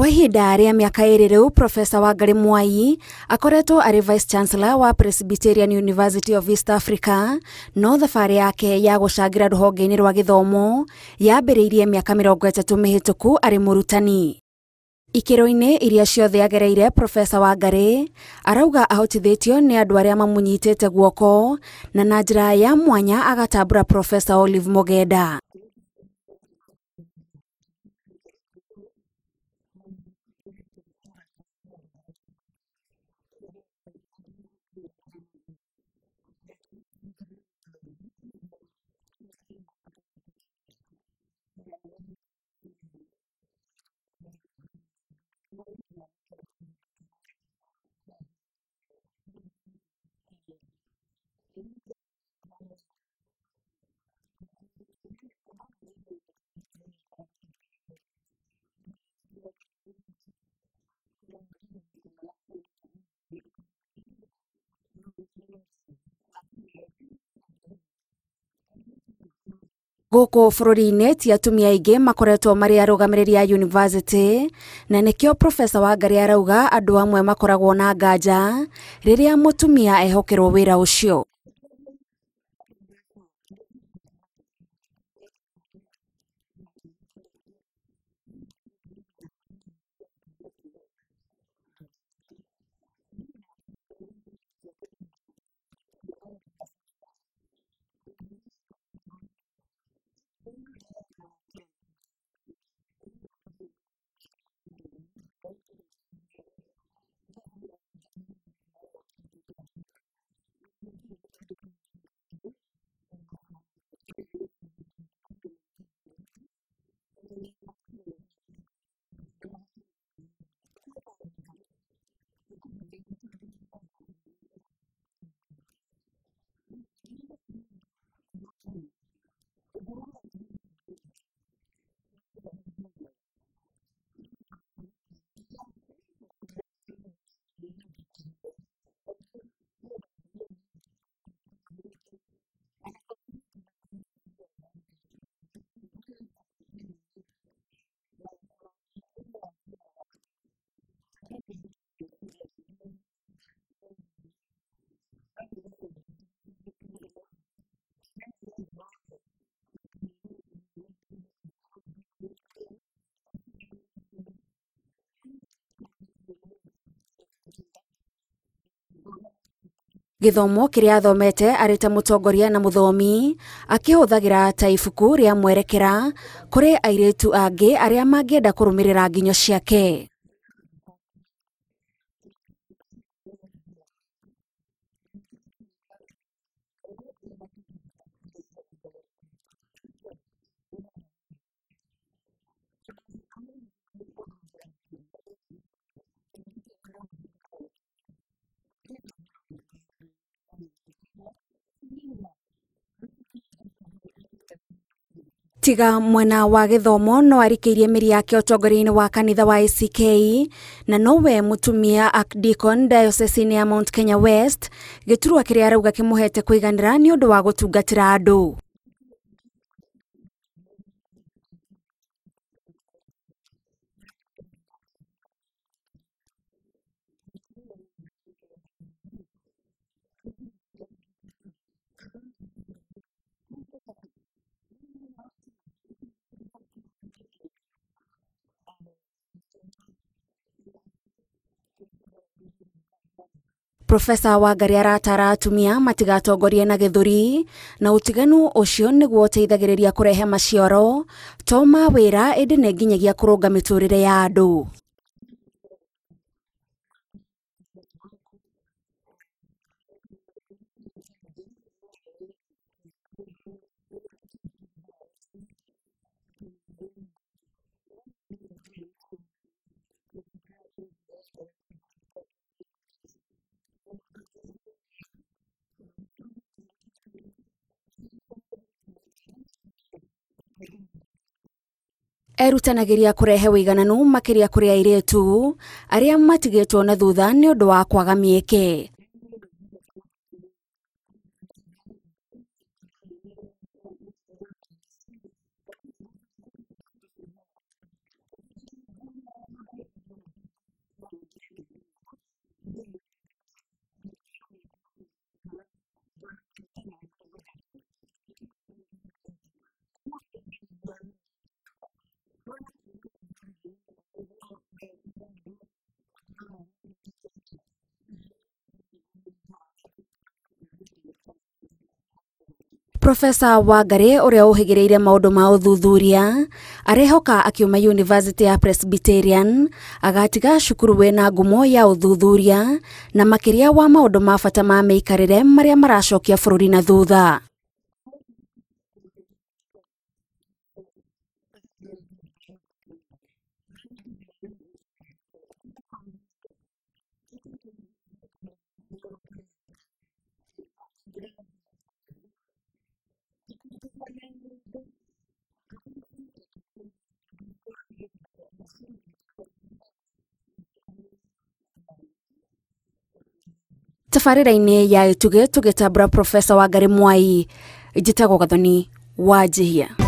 Kwa ihinda rĩa mĩaka 2 rĩu, Profesa Wangari Mwai akoretwo arĩ Vice Chancellor wa Presbyterian University of East Africa, no thabarĩ yake ya gũcangĩra rũhonge-inĩ rwa gĩthomo yambĩrĩirie mĩaka 30 mĩhĩtũku arĩ mũrutani. Ikĩro-inĩ iria ciothe agereire, Profesa Wangari arauga ahotithĩtio nĩ andũ arĩa mamũnyitĩte guoko na na njĩra ya mwanya agatambũra Profesa Olive Mogenda. Gũkũ bũrũri-inĩ ti atumia aingĩ makoretwo marĩ arũgamĩrĩri a university, na nĩkĩo Profesa Wangari arauga andũ amwe makoragwo na nganja rĩrĩa mũtumia ehokerwo wĩra ũcio. Gĩthomo kĩrĩa athomete arĩ ta mũtongoria na mũthomi akĩhũthagĩra ta ibuku rĩa mwerekera kũrĩ airĩtu angĩ arĩa mangĩenda kũrũmĩrĩra nginyo ciake. Tiga mwena wa gĩthomo no arikĩirie mĩri yake ũtongoria-inĩ wa kanitha wa ACK na nowe mũtumia Archdeacon diocese-inĩ ya Mount Kenya West, gĩturwa kĩrĩa arauga kĩmũhete kũiganĩra nĩ ũndũ wa gũtungatĩra andũ. Profesa Wangari aratara atumia matigatongorie na gĩthũri na ũtiganu ũcio nĩguo ũteithagĩrĩria kũrehe maciaro to ma wĩra ĩndĩ nĩ nginyagia kũrũnga mĩtũrĩre ya andũ. Erutanagĩria kũrehe ũigananu makĩria kũrĩ airĩtu arĩa matigĩtwo na thutha nĩ ũndũ wa kwaga mĩeke. Profesa Wangarĩ ũrĩa ũhĩgĩrĩire maũndũ ma ũthuthuria arehoka akiuma University ya Presbyterian agatiga cukuru wĩna ngumo ya ũthuthuria na makĩria wa maũndũ ma bata ma mĩikarĩre marĩa maracokia bũrũri na thutha. Tabarĩra-inĩ ya Itugĩ tũgĩtambũra Profesa Wangarĩ Mwai, njĩtagwo Gathoni Wanjihia.